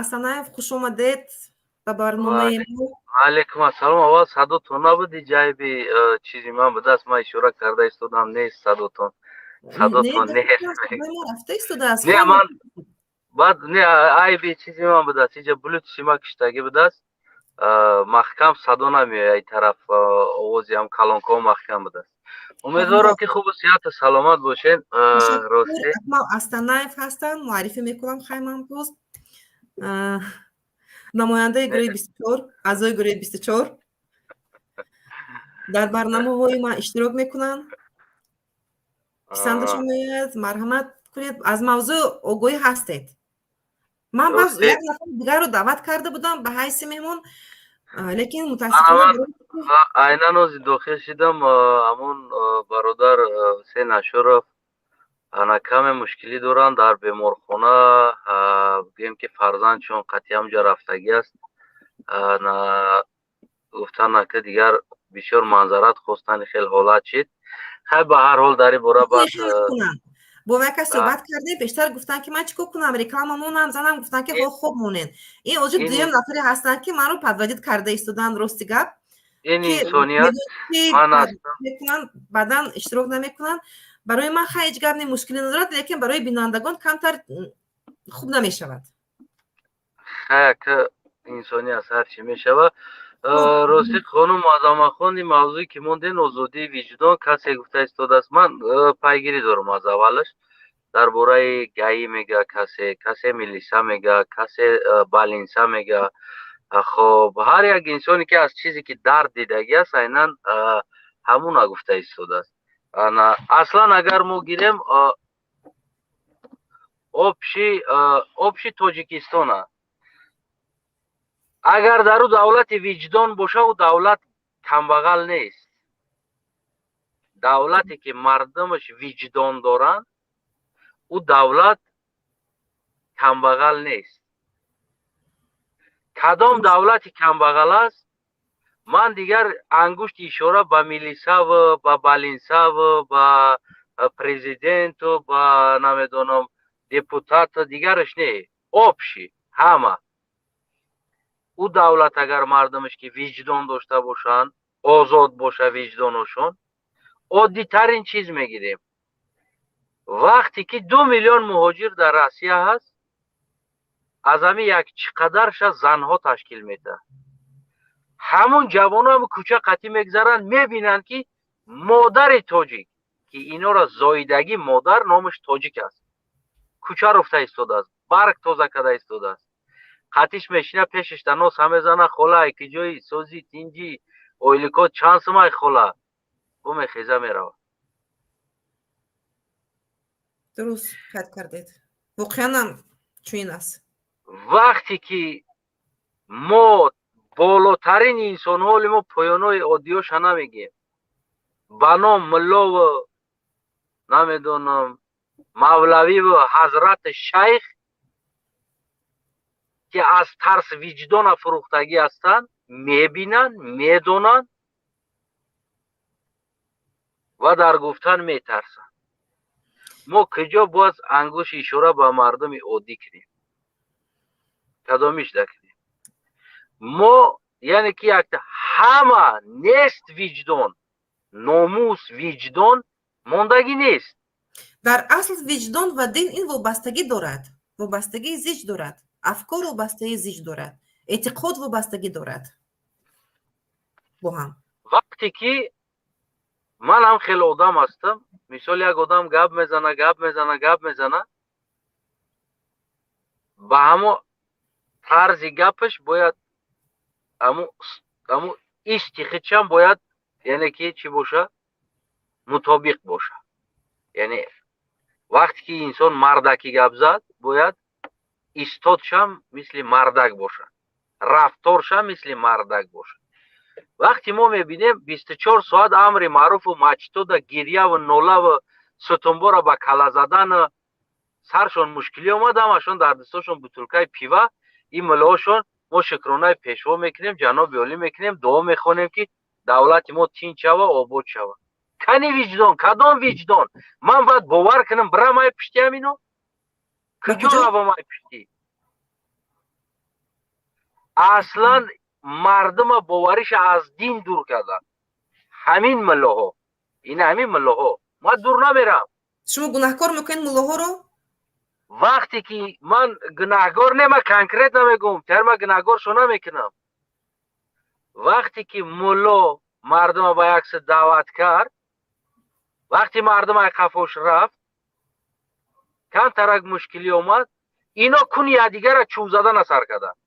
Астанаев, хуш омадед ба барномаи мо. Алейкум ассалом. Аввал садотон набуди, ҷайби чизи ман будааст, ман ишора карда истодам, нест садотон, садотон нест. Рафта истодааст. Не, ман баъд не, айби чизи ман будааст, инҷа блютуси ма киштагӣ будааст, маҳкам садо намеояд, ай тараф овози ҳам калонкаҳо маҳкам будааст. Умедворам, ки хубу сиҳату саломат бошед. Рости, Акмал Астанаев ҳастанд, муаррифӣ мекунам хайман боз, намояндаи гурӯҳи 24, аъзои гурӯҳи 24, дар барномаҳои ман иштирок мекунанд, писандашон меояд. Марҳамат кунед, аз мавзӯъ огоҳӣ ҳастед. Ман боз як нафари дигарро даъват карда будам ба ҳайси меҳмон, лекин мутаассифона Айнан ози дохил шидам, ҳамон бародар Ҳусейн Ашуров ана каме мушкилӣ доранд дар беморхона, гӯем ки фарзандшон қатъи ҳамҷо рафтагӣ аст. Гуфтан, ки дигар бисёр маъзарат хостани, хел ҳолат шид. Хай, ба ҳар ҳол, дар ин бора баъд Бо яка суҳбат кардем пештар, гуфтанд, ки ман чӣ кор кунам, реклама монам, занам, гуфтанд, ки хо, хоб монед. Ин оҷи дуюм нафаре ҳастанд, ки маро подводить карда истоданд, рости гап. Ин инсоният. Ман мекунанд, баъдан иштирок намекунанд. Барои ман хай, ҳеҷ гап не, мушкиле надорад, лекин барои бинандагон камтар хуб намешавад. Хай, ка инсони аст, ҳар чӣ мешавад. Рости, хонум Азамахон, ин мавзӯе ки монден, озодии виҷдон, касе гуфта истодааст, ман пайгирӣ дорам аз аввалаш, дар бораи ГАИ мега, касе милиса мега, касе больница мега. Хоб, ҳар як инсоне ки аз чизе ки дард дидагӣ аст, айнан ҳамуна гуфта истодааст. Аслан, агар мо гирем общий Тоҷикистона, агар дар ӯ давлати виҷдон боша, ӯ давлат камбағал нест. Давлате ки мардумаш виҷдон доранд, ӯ давлат камбағал нест. Кадом давлати камбағал аст? Ман дигар ангушти ишора ба милисаву ба больницаву ба президенту ба намедонам депутату дигараш не, общий ҳама. Ӯ давлат, агар мардумаш ки виҷдон дошта бошанд, озод боша виҷдоношон. Оддитарин чиз мегирем: вақте ки 2 миллион муҳоҷир дар Россия ҳаст, аз ҳамин як чӣ қадарша занҳо ташкил медиҳад. Ҳамун ҷавоно ҳам кӯча қатӣ мегзаранд, мебинанд, ки модари тоҷик, ки инора зоидагӣ, модар номаш тоҷик аст, кӯча руфта истодааст, барг тоза карда истодааст. Қатиш мешина, пешаш нос мезана: «Хола, ки ҷои сози, тинҷӣ, ойликот чанд сумай, хола?» Ӯ мехеза, меравад. Дуруст қайд кардед, воқеанам чунин аст. Вақте ки мо болотарин инсонҳо, ҳоли мо поёнои оддиёша намегӯем, ба ном муллову намедонам мавлавиву ҳазрати шайх, ки аз тарс виҷдона фурӯхтагӣ ҳастанд, мебинанд, медонанд ва дар гуфтан метарсанд. Мо куҷо боз ангушти ишора ба мардуми оддӣ кунем? Кадомиш дакунем мо? Яъне ки якта ҳама нест, виҷдон, номус, виҷдон мондагӣ нест. Дар асл виҷдон ва дин ин вобастагӣ дорад, вобастагии зич дорад, афкор вобастагии зич дорад, эътиқод вобастагӣ дорад бо ҳам. Вақте ки ман ҳам хеле одам ҳастам, мисол, як одам гап мезана, гап мезана, гап мезана, ба ҳамо тарзи гапаш бояд ҳаму исти хичам бояд, яъне ки чӣ боша, мутобиқ боша. Яъне вақте ки инсон мардакӣ гап зад, бояд истодшам мисли мардак бошад, рафторшам мисли мардак бошад. Вақте мо мебинем, 24 соат амри маъруфу мачтода гирьяву нолаву сутунбора ба кала задану саршон мушкилӣ омад, ҳамашон дар дастошон бутулкаи пива. Ин муллоҳошон: «Мо шукронаи пешво мекунем, ҷаноби олӣ мекунем, дуо мехонем, ки давлати мо тинч шава, обод шава». Кани виҷдон? Кадом виҷдон? Ман бояд бовар кунам, бирам ай пишти ҳамино? Куҷо равам ай пишти? Аслан мардума бовариша аз дин дур кардан ҳамин муллоҳо, ин ҳамин муллоҳо. Ман дур намерам. Шумо гунаҳкор мекунед муллоҳоро? Вақте ки ман гунаҳгор не, ман конкретно мегӯм, тар ман гунаҳгоршо намекунам. Вақте ки мулло мардума ба як су даъват кард, вақте мардум ай қафош рафт, камтарак мушкилӣ омад, ино куни якдигара чӯб задана сар карданд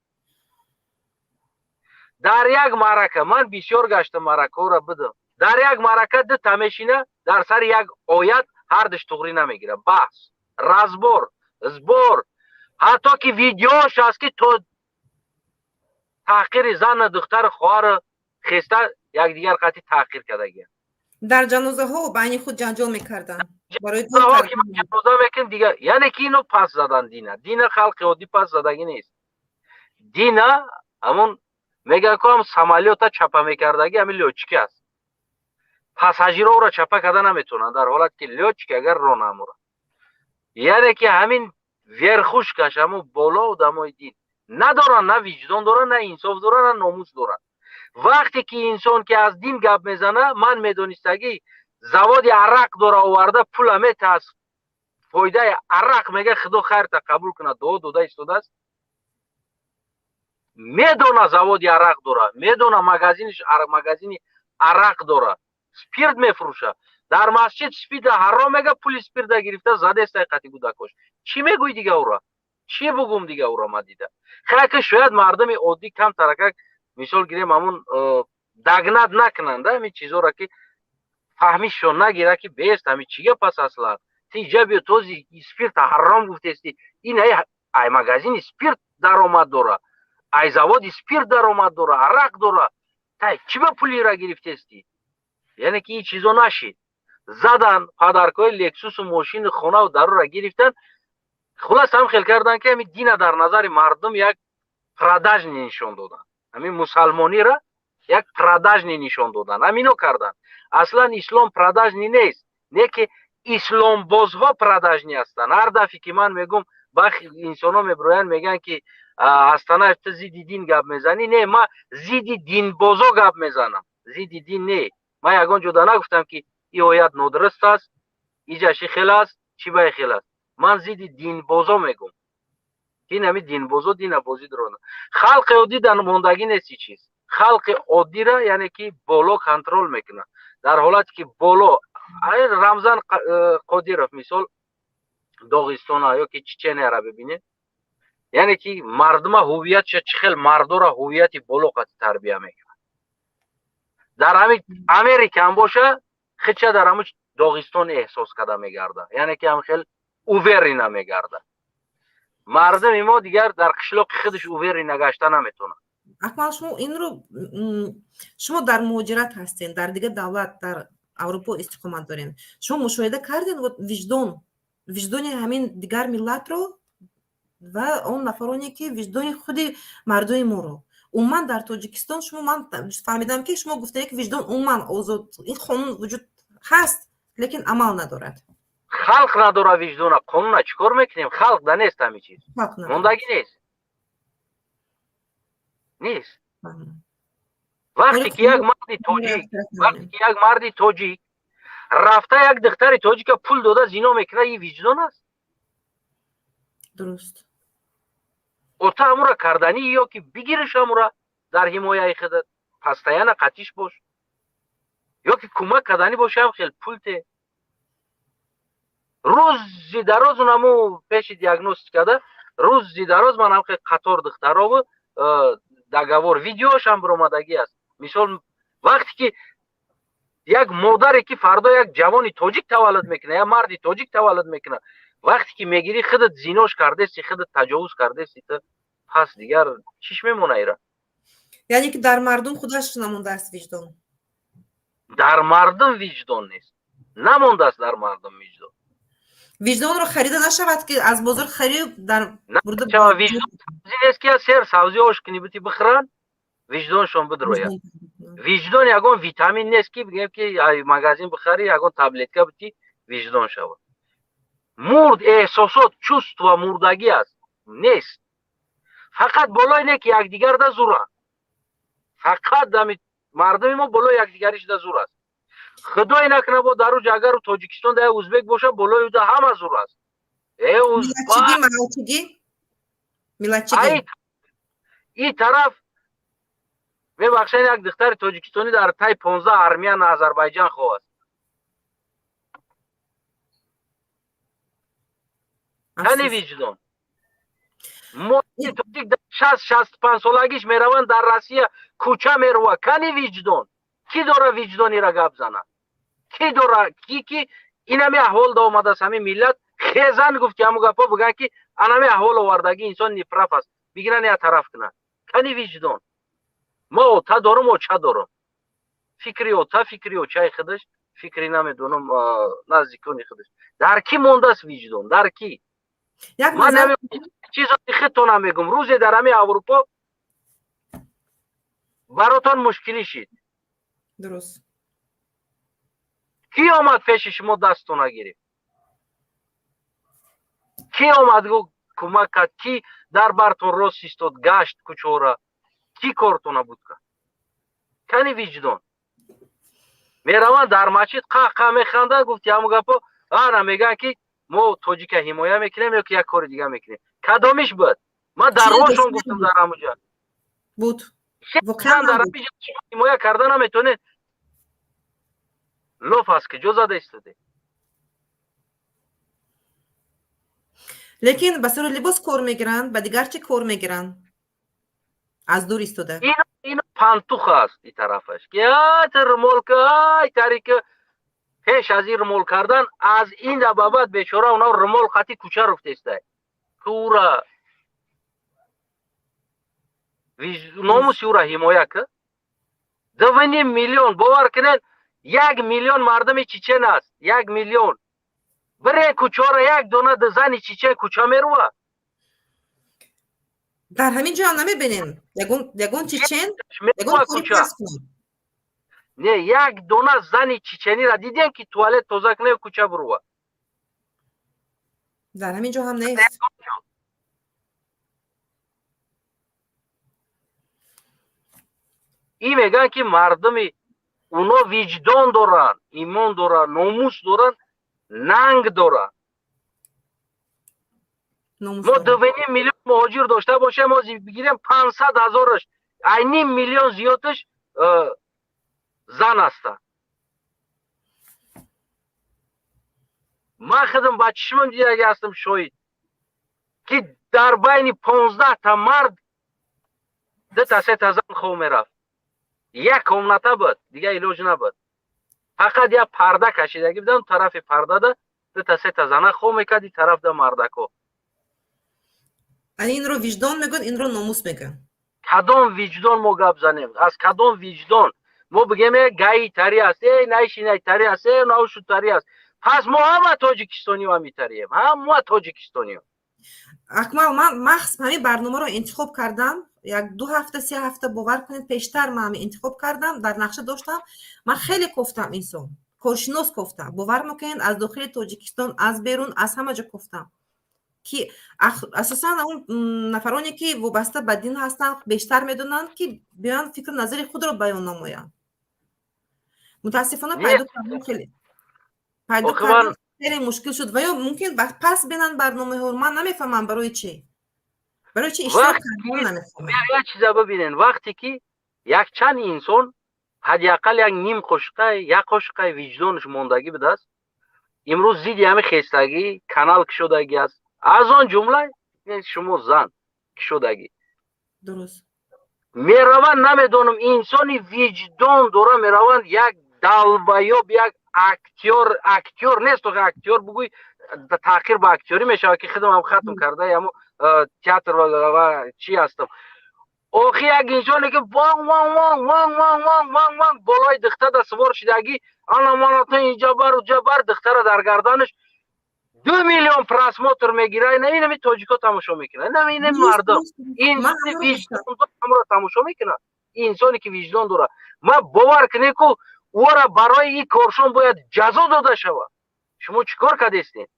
дар як маърака. Ман бисёр гаштам, маъракаҳоро бидам. Дар як маърака дута мешина, дар сари як оят ҳардуш туғрӣ намегирад, баҳс, разбор, сбор, ҳатто ки видеош аст, ки то таҳқири зану духтару хоҳару хеста якдигар қатъи таҳқир кардагиям. Дар ҷанозаҳо байни худ ҷанҷол мекарданд. Ҷаноза мекунем дигар. Яъне ки ино пас задан дина. Дина халқи оддӣ пас задагӣ нест. Дина ҳамон мегӯянд ку, ҳам самолёта чапа мекардагӣ ҳамин лётчик аст. Пассажирҳоро чапа карда наметавонанд, дар ҳолате ки лётчик агар рона амура. Яъне ки ҳамин верхушкаш, ҳамун боло, одамои дин надоранд, на виҷдон доранд, на инсоф доранд, на номус доранд. Вақте ки инсон ки аз дин гап мезана, ман медонистагӣ, заводи арақ дора, оварда пула мета, аз фоидаи арақ мега, худо хайрта қабул кунад, дуо дода истодааст. Медона, заводи арақ дора, медона, магазиниш магазини арақ дора, спирт мефурӯша. Дар масҷид спирта ҳаром мега, пули спирта гирифта задестай қати гудакош. Чӣ мегӯй дига ура? Чӣ бугум дига ура? Ма дида хайки, шояд мардуми оддӣ кам таракак, мисол гирем, ҳамун дагнат накунанд ҳамин чизоро, ки фаҳмишшон нагира, ки бест ҳамин чӣ гап аст. Аслан ти иҷа биё, този спирта ҳаром гуфтести, ин ай магазини спирт даромад дора, ай заводи спирт даромад дора, арақ дора, тай чӣ ба пулира гирифтести? Яъне ки ин чизо нашид. Задан падаркҳои Лексусу мошини хонаву дарура гирифтан. Хулас, ҳам хел кардан, ки ҳамин дина дар назари мардум як продажный нишон додан, ҳамин мусалмонира як продажный нишон додан, ҳамино кардан. Аслан ислом продажный нест, не ки исломбозҳо продажный ҳастанд. Ҳар дафъе ки ман мегӯм, бахи инсонҳо мебироянд, мегӯянд, ки Астанаев, ту зидди дин гап мезанӣ. Не, ман зидди динбозо гап мезанам, зидди дин не. Ман ягон ҷода нагуфтам, ки ин оят нодуруст аст, иҷаши хел аст, чӣ баи хел аст. Ман зидди динбозо мегӯм, ки ин ҳами динбозо дина бозӣ доранд. Халқи оддӣ дар мондагӣ нест и чиз. Халқи оддира, яъне ки боло контроль мекунад. Дар ҳолате ки боло Рамзан Қодиров, мисол, Доғистона ё ки Чеченияра бибинед, яъне ки мардума ҳувиятша чӣ хел мардора ҳувияти боло қати тарбия мекунад. Дар ҳамин Америка ҳам боша, хича дар ҳамун Доғистон эҳсос карда мегарда, яъне ки ҳам хел уверенно мегарда. Мардуми мо дигар дар қишлоқи худаш уверенно гашта наметавонад. Акмал, шумо инро, шумо дар муҳоҷират ҳастед, дар дигар давлат, дар Аврупо истиқомат доред. Шумо мушоҳида кардед виҷдон, виҷдони ҳамин дигар миллатро ва он нафароне, ки виҷдони худи мардуми моро умуман дар Тоҷикистон? Шумо, ман фаҳмидам, ки шумо гуфтед, ки виҷдон умуман озод, ин қонун вуҷуд ҳаст, лекин амал надорад. Халқ надора виҷдона, қонуна чӣ кор мекунем? Халқ да нест ҳамин чиз, мондагӣ нест, нест. Вақте ки як марди тоҷик, вақте ки як марди тоҷик рафта як духтари тоҷика пул дода зино мекунад, ин виҷдон аст? Дуруст. Ота ҳамура карданӣ ё ки бигириш, ҳамура дар ҳимояи худат постоянно қатиш бош, ё ки кӯмак карданӣ боша, ҳам хел пул те. Рӯзи дароз унаму пеши диагностикада, рӯзи дароз ман ҳам хел қатор духтарову договор, видеошам биромадагӣ аст. Мисол, вақте ки як модаре, ки фардо як ҷавони тоҷик таваллуд мекунад, як марди тоҷик таваллуд мекунад, вақте ки мегирӣ, худат зинош кардести, худат таҷовуз кардести, ту пас дигар чиш мемона ира? Яъне ки дар мардум худаш намондааст виҷдон. Дар мардум виҷдон нест, намондааст дар мардум виҷдон. Виҷдонро харида нашавад, ки аз бозор харид дар Виҷдон нест, ки сер савзи ош кунӣ, бити бихӯранд, виҷдоншон бидрояд. Виҷдон ягон витамин нест, ки бигем, ки магазин бихарӣ, ягон таблетка бити, виҷдон шавад. Мурд эҳсосот, чувство мурдагӣ аст, нест. Фақат болои не ки якдигарда зуранд. Фақат ами мардуми мо болои якдигаришда зур аст. Худое накунад, бо дар рӯҷа агар Тоҷикистон да як узбек боша, болои уда ҳама зур аст. Э, узбак, миллатчигӣ. И тараф, мебахшед, як духтари тоҷикистонӣ дар таи 15 армян Азарбайҷан хов аст. Кани виҷдон? Мо тоҷик 60-65 солагиш мераванд, дар Россия кӯча мерува. Кани виҷдон? Кӣ дора виҷдонира гап зана? Кӣ дора? Ки ки инами аҳвол да омадааст? Ҳамин миллат хезан гуфт, ки ҳамун гапҳо бигӯянд, ки анами аҳвол овардагӣ инсон неправ аст, бигиран, я тараф кунанд. Кани виҷдон? Ма ота дорум, оча дорум. Фикри ота, фикри очаи худаш, фикри, намедонам, наздикони худаш. Дар кӣ мондааст виҷдон? Дар кӣ? Ман чизои худтонам мегӯм: рӯзе дар ҳамин Аврупо баротон мушкилӣ шид. Дуруст. Кӣ омад пеши шумо, дастона гирифт? Кӣ омад, кӯмак кард? Кӣ дар бартон рост истод, гашт кӯчора? Кӣ кортона буд кард? Кани виҷдон? Мераванд, дар масҷид қа-қа механданд, гуфти ҳамун гапо, ана мегӯянд, ки мо тоҷика ҳимоя мекунем ё ки як кори дига мекунем. Кадомиш буд? Ман дар рошон гуфтам, дар ҳамуҷа буд. Дар ҳимоя карда наметонед. Лоф аз куҷо зада истоде? Лекин ба сари либос кор мегиранд, ба дигар чӣ кор мегиранд, аз дур истода. Ин пантух аст. И тарафаш ки румол ай тарика пеш аз ин румол кардан, аз ин да ба баъд бечора онҳо румол хати кӯча руфтестай, ки ура номуси ура ҳимоя ки. 2,5 миллион, бовар кунед, 1 миллион мардуми чечен аст, 1 миллион. Бире кӯчора, як дона зани чечен кӯча мерува? Дар ҳамин ҷо ҳам намебинем ягон чечен ягон кори пас кунад. Не, як дона зани чеченира дидем, ки туалет тоза кунад, кӯча бурува? Дар ҳамин ҷо ҳам нест. И мегӯянд, ки мардуми уно виҷдон доранд, имон доранд, номус доранд, нанг доранд. Мо 2,5 миллион муҳоҷир дошта бошем, ҳозир бигирем, 500 ҳазораш, ай ним миллион зиёдаш зан ҳастанд. Ман худам ба чишмам дидаги ҳастам, шоҳид, ки дар байни 15та мард дута, сета зан хов мерафт. Як комната буд, дигар илоҷ набуд, фақат як парда кашидагӣ будам. Тарафи пардада дута, сета зана хов мекард, и тарафда мардако. Инро виҷдон мегӯянд, инро номус мегӯянд. Кадом виҷдон мо гап занем? Аз кадом виҷдон мо бигем, э гаи тари аст, э найшинай тари аст, э наушу тари аст? Пас мо ҳама тоҷикистониё ҳамитарием, ҳама тоҷикистониё. Акмал, ман махз ҳамин барномаро интихоб кардам як ду ҳафта, се ҳафта, бовар кунед, пештар ман ҳамин интихоб кардам, дар нақша доштам. Ман хеле кофтам, инсон коршинос кофтам, бовар мекунед, аз дохили Тоҷикистон, аз берун, аз ҳама ҷо кофтам, ки асосан он нафароне, ки вобаста ба дин ҳастанд, бештар медонанд, ки биёянд, фикру назари худро баён намоянд. Мутаассифона, пайдо кардан хеле, пайдо кардан хеле мушкил шуд. Ва ё мумкин пас бинанд барномаҳоро. Ман намефаҳмам, барои чӣ иштирок кардан намефаҳмам. Як чиза бибинен: вақте ки якчанд инсон ҳадди ақал як ним қошиқа, як қошиқаи виҷдонаш мондагӣ будааст, имрӯз зидди ҳамин хестагӣ канал кушодагӣ аст, аз он ҷумла шумо зан кушодагӣ. Дуруст. Мераванд, намедонам, инсони виҷдон дора, мераванд, як долбоёб, як актёр, актёр нест, охи актёр бугӯй, таъхир ба актёрӣ мешавад, ки худам хатм карда ямо театр ва чӣ ҳастам. Охи, як инсоне, ки ванг ванг ванг ванг ванг ванг ванг ванг болои духтара сувор шидагӣ, ана маната инҷа бар, уҷа бар, духтара дар гарданаш, 2 миллион просмотр мегира. Ина инами тоҷико тамошо мекунад, инами инами мардум, ин виҷдон тамошо мекунад. Инсоне, ки виҷдон дорад, ман бовар кунед, ку ӯра барои ин коршон бояд ҷазо дода шавад. Шумо чӣ кор кардестед?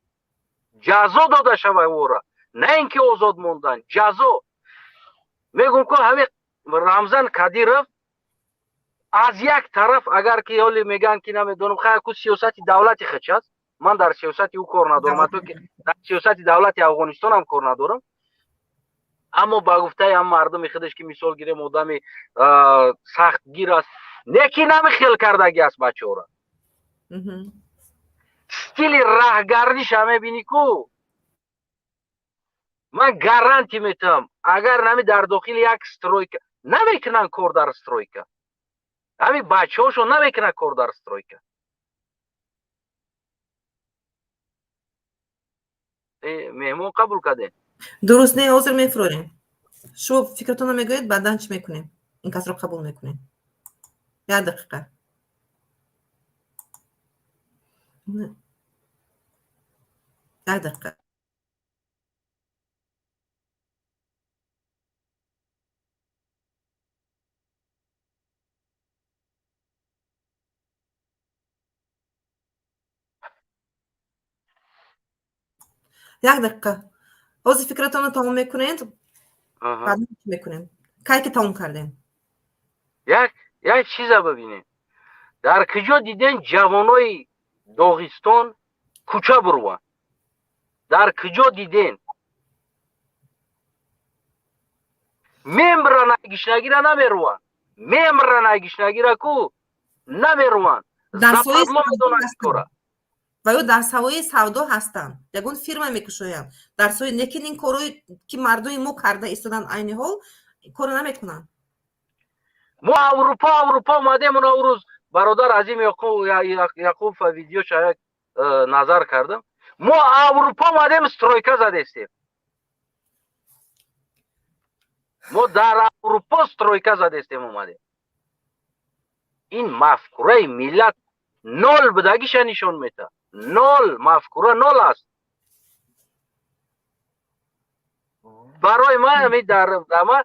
Ҷазо дода шавад ӯра, на ин ки озод мондан, ҷазо. Мегум ку, ҳамин Рамзан Кадиров аз як тараф, агар ки ҳоли мегӯянд, ки намедонам, хай, ку сиёсати давлати хеч аст, ман дар сиёсати ӯ кор надорам, ҳатто ки дар сиёсати давлати Афғонистонам кор надорам, аммо ба гуфтаи ҳам мардуми худаш, ки мисол гирем, одами сахтгир аст, не ки намихел кардагӣ аст бачаҳоро. Стили раҳгардиша мебинӣ ку, ман гарантӣ метавам, агар нами дар дохили як стройка намекунанд кор, дар стройка ҳамин бачаҳошон намекунанд кор дар стройка. Меҳмон қабул кардем. Дуруст, не, ҳозир мефурорем. Шумо фикратонро мегӯед, баъдан чӣ мекунем, ин касро қабул мекунем. Як дақиқа, як дақиқа. Як дақиқа, ҳозир фикратонро тамом мекунед, баъдан чӣ мекунем, кай ки тамом кардем. Як чиза бибинем: дар куҷо диден ҷавонои Доғистон кӯча бурванд? Дар куҷо диден? Мемран, ай гишнагира намеруванд, мемран, ай гишнагира ку намеруванд. Западло медонанд кора. Ва ё дар савои савдо ҳастанд, ягон фирма мекушоянд дар сои, лекин ин корҳое ки мардуми мо карда истоданд, айни ҳол корро намекунанд. Мо Аврупо омадем. Уна рӯз бародар Азим Яқуб видеоша як назар кардам. Мо Аврупо омадем, стройка задестем. Мо дар Аврупо стройка задестем, омадем. Ин мафкураи миллат нол будагиша нишон метаҳад. Нол, мафкура нол аст. Барои ман ами дар ама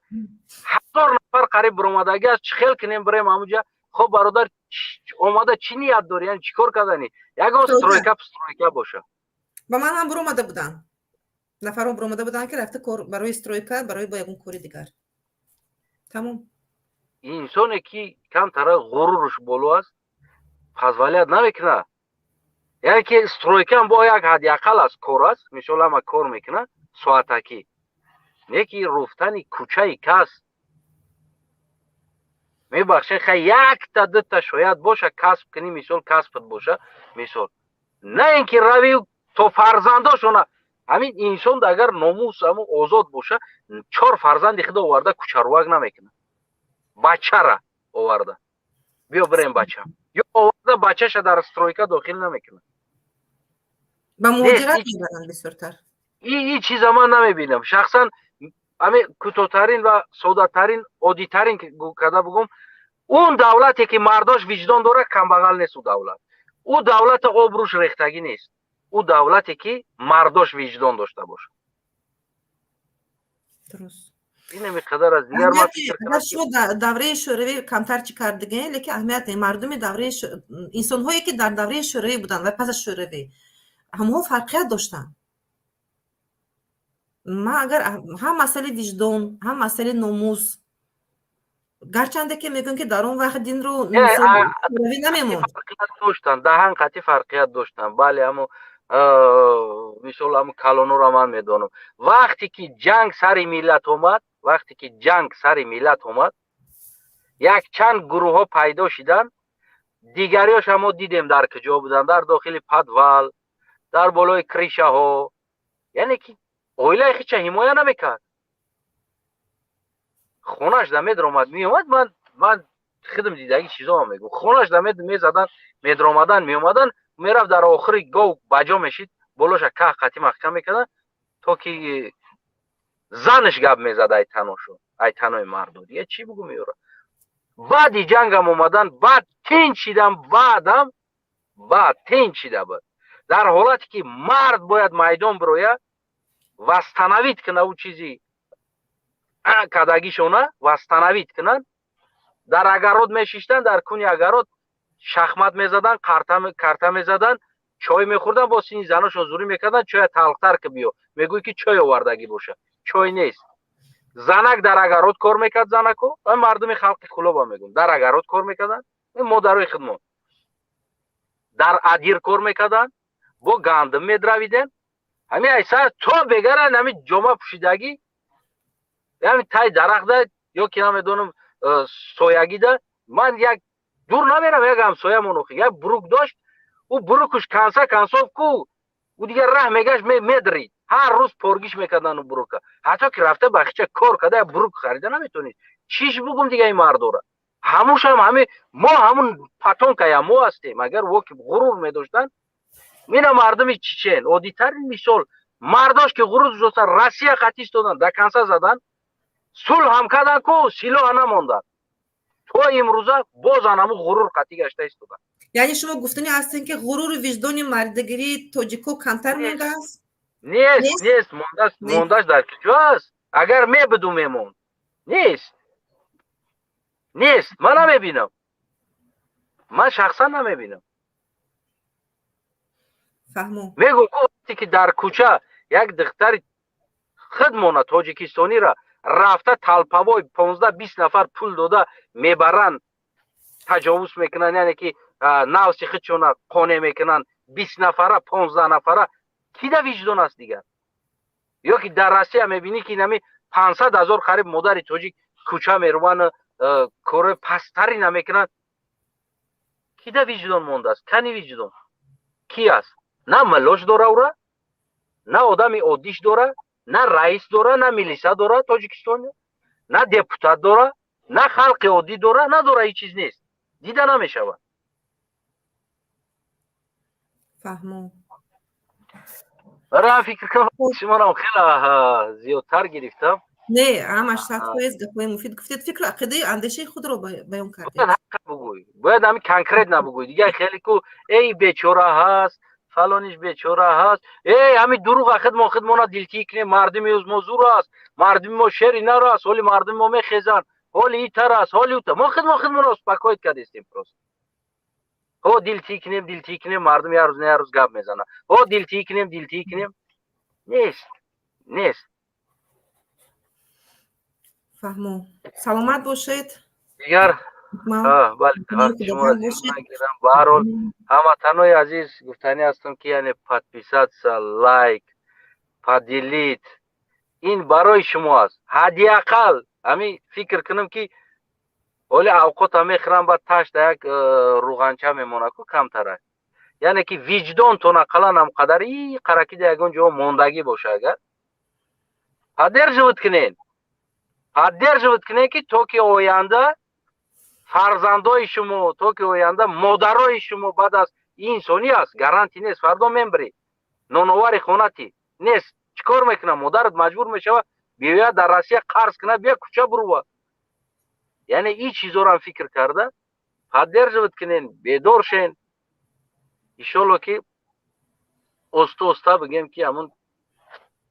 1000 нафар қариб биромадагӣ аст. Чӣ хел кунем, бирем ҳамуҷа? Хоб, бародар, омада чӣ ният дорӣ, яъне чӣ кор кардани? Ягон стройка, стройка боша. Ба ман ҳам биромада буданд нафарон, биромада буданд, ки рафта кор барои стройка, барои бо ягон кори дигар, тамом. Инсоне ки камтара ғуруруш боло аст, позволять намекунад. Яъне ки стройкаам бо як ҳадди ақал аст, кор аст, мисол, ҳама кор мекунад соатакӣ, не ки руфтани кӯчаи кас. Мебахшед, хай, якта дута шояд боша, касб кунӣ, мисол, касбат боша, мисол, на ин ки рави то фарзандошона. Ҳамин инсон агар номус ҳамун озод боша, чор фарзанди худо оварда кӯчарувак намекунад. Бачара оварда, биё бирем, бача, ё оварда бачаша дар стройка дохил намекунад. Ба муҳоҷират мебаранд бисёртар. И чиза ман намебинам шахсан. Ҳамин кӯтоҳтарин ва соддатарин, оддитарин карда бугум: он давлате ки мардош виҷдон дорад, камбағал нест. Ӯ давлат, ӯ давлата обрӯш рехтагӣ нест. Ӯ давлате ки мардош виҷдон дошта бошад. Инами қадар аз дигар. Агар шумо давраи шӯравӣ камтар чӣ кардагӣ, лекин аҳамият не, мардуми давраи, инсонҳое ки дар давраи шӯравӣ буданд ва пас аз шӯравӣ, ҳамонҳо фарқият доштанд. Ман агар ҳам масъалаи виҷдон, ҳам масъалаи номус, гарчанде ки мегӯям, ки дар он вақт динро шӯравӣ намемонд. Доштанд, даҳан қатъи фарқият доштанд, бале. Амо мисол, амо калонуро ман медонам. Вақте ки ҷанг сари миллат омад, вақте ки ҷанг сари миллат омад, якчанд гурӯҳҳо пайдо шиданд. Дигариёша мо дидем дар куҷо буданд: дар дохили подвал, дар болои крышаҳо. Яъне ки оилаи хича ҳимоя намекард, хонаш да медромад, меомад. Ман худам дидагӣ чизоам мегӯ. Хонаш да мезадан, медромадан, меомадан, мерафт, дар охири гов баҷо мешид, болоша ках қатӣ маҳкам мекардан, то ки занаш гап мезад ай таношу, ай танои марду. Дига чӣ бугум? Ёра баъди ҷангам омадан, баъд тинч шидан, баъдам баъд тинч шида буд. Дар ҳолате ки мард бояд майдон бирояд, восстановить кунад, ӯ чизи кадагишона восстановить кунанд, дар огород мешиштанд, дар куни огород шахмат мезаданд, карта мезаданд, чой мехӯрданд, бо сини заношон зурӣ мекарданд: чоя талхтар ки, биё. Мегӯй ки чой овардагӣ боша, чой нест. Занак дар огород кор мекард, занако, мардуми халқи Кӯлоба мегӯм, дар огород кор мекарданд, модарои худмон дар адир кор мекарданд, бо гандум медравидем. Ҳами айса то бегаран ҳами ҷома пӯшидагӣ, ҳами тай дарахта ё ки намедонам соягида. Ман як дур намерам, як ҳамсоямон охи як брюк дошт, ӯ брюкуш конца концов ку ӯ дигар раҳ мегашт, медрид, ҳар рӯз поргиш мекардан ӯ брюка. Ҳатто ки рафта бахча кор карда, як брюк харида наметонид. Чиш бугум дига ин мардора? Ҳамушам ҳами мо, ҳамун потомкая мо ҳастем. Агар во ки ғурур медоштанд, мина мардуми чечен оддитарин мисол, мардош ки ғурур доштан, Россия қатӣ истодан, до конца задан, сулҳ ҳам кардан ку силоҳа намонданд. То имрӯза боз анаму ғурур қатӣ гашта истодан. Яъне шумо гуфтани ҳастем, ки ғуруру виҷдони мардагирии тоҷико камтар мондааст? Нест, нест, мондааст. Мондаш дар куҷо аст? Агар мебуду мемонд. Нест, нест, ман намебинам, ман шахсан намебинам. Фаҳмо. Мегӯм, вақте ки дар кӯча як духтари худмона тоҷикистонира рафта толповой 15-20 нафар пул дода мебаранд, таҷовуз мекунанд, яъне ки нафси худшона қонеъ мекунанд, 20 нафара, 15 нафара, кида виҷдон аст дигар? Ё ки дар Россия мебинӣ, ки нами 500 000 қариб модари тоҷик кӯча меруванд, кори пасттари намекунанд, кида виҷдон мондааст? Кани виҷдон ки аст? На миллош дора ура, на одами оддиш дора, на раис дора, на милиса дора Тоҷикистон, на депутат дора, на халқи оддӣ дора, надора. Ҳеҷ чиз нест, дида намешавад. Фаҳмо. Барои фикр кунам, шуморам хеле зиёдтар гирифтам. Не, ҳамаш 100% гапҳои муфид гуфтед, фикру ақидаи, андешаи худро баён кардед. Бугӯй, бояд ҳами конкретно бугӯй. Дигар хеле ку эй бечора ҳаст, фалониш бечора ҳаст, эй ҳами дурӯға хидмон хидмона дилтӣ кунем. Мардуми мо зур аст, мардуми мо шери нар аст, ҳоли мардуми мо мехезанд, ҳоли итар аст, ҳоли ута. Мо хидмон хидмона успокоить кардестем просто. Ҳо, дилтӣ кунем, дилтӣ кунем, мардум як рӯз на як рӯз гап мезанад. Ҳо, дилтӣ кунем, дилтӣ кунем, нест, нест. Фаҳмо, саломат бошед. Дигар баҳарҳол, ҳамватанои азиз, гуфтанӣ ҳастам, ки яъне подписаться, лайк, поделить, ин барои шумо аст. Ҳадди ақал ҳамин фикр кунам, ки ҳоли авқота мехӯрам, баъд ташта як рӯғанча мемонад ку камтара, яъне ки виҷдонтон ақаллан ҳамқадар и қаракида ягон ҷо мондагӣ боша, агар поддерживать кунед, поддерживать кунед, ки то ки оянда фарзандои шумо, то ки оянда модарои шумо баъд аз инсонӣ аст, гарантӣ нест, фардо мембирӣ, ноновари хонати нест, чӣ кор мекунад модарат? Маҷбур мешавад биёяд дар Россия қарз кунад, бия кӯча бурува. Яъне ин чизорам фикр карда поддерживать кунен, бедор шен. Иншолло, ки оста оста бигем, ки ҳамун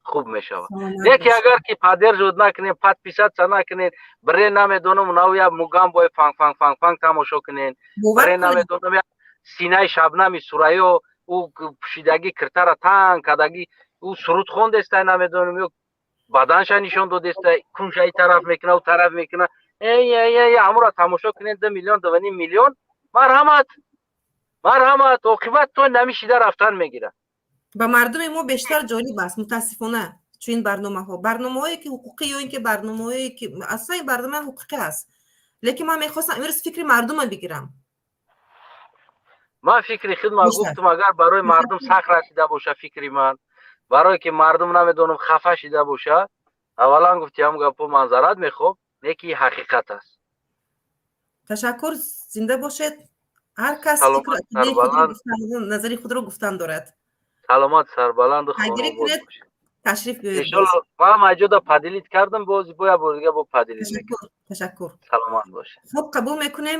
хуб мешавад. Леки агар ки поддерживать накунем, подписаться накунем, бире намедонам, нав я мугамбои фанг фанг фанг фанг тамошо кунен, бире намедонам, я синаи Шабнами Сурайё, ӯ пӯшидагӣ, киртара танг кардагӣ, ӯ суруд хондестай, намедонам, ё баданша нишон додестай, кунша и тараф мекуна, ӯ тараф мекуна, эй ҳамура тамошо кунен, 2 миллион, 2.5 миллион. Марҳамат, марҳамат, оқибат то намишида рафтан мегирад. Ба мардуми мо бештар ҷолиб аст, мутаассифона, чунин барномаҳо, барномаҳое ки ҳуқуқӣ ё ин ки барномаҳое ки аслан ин барнома ҳуқуқӣ аст, лекин ман мехостам имрӯз фикри мардума бигирам. Ман фикри худма гуфтам. Агар барои мардум сахт расида боша фикри ман, барое ки мардум намедонам хафа шида боша, аввалан гуфтиам гапо манзарат мехоҳ, не ки ҳақиқат аст. Ташаккур, зинда бошед. Ҳар кас назари худро гуфтан дорад. Саломат, сарбаланду. Хонобод. Ташриф биёред. Иншолло, ман маҷода поделить кардам, боз бо як бор дига бо поделить. Ташаккур, ташаккур. Саломат бошед. Хуб, қабул мекунем.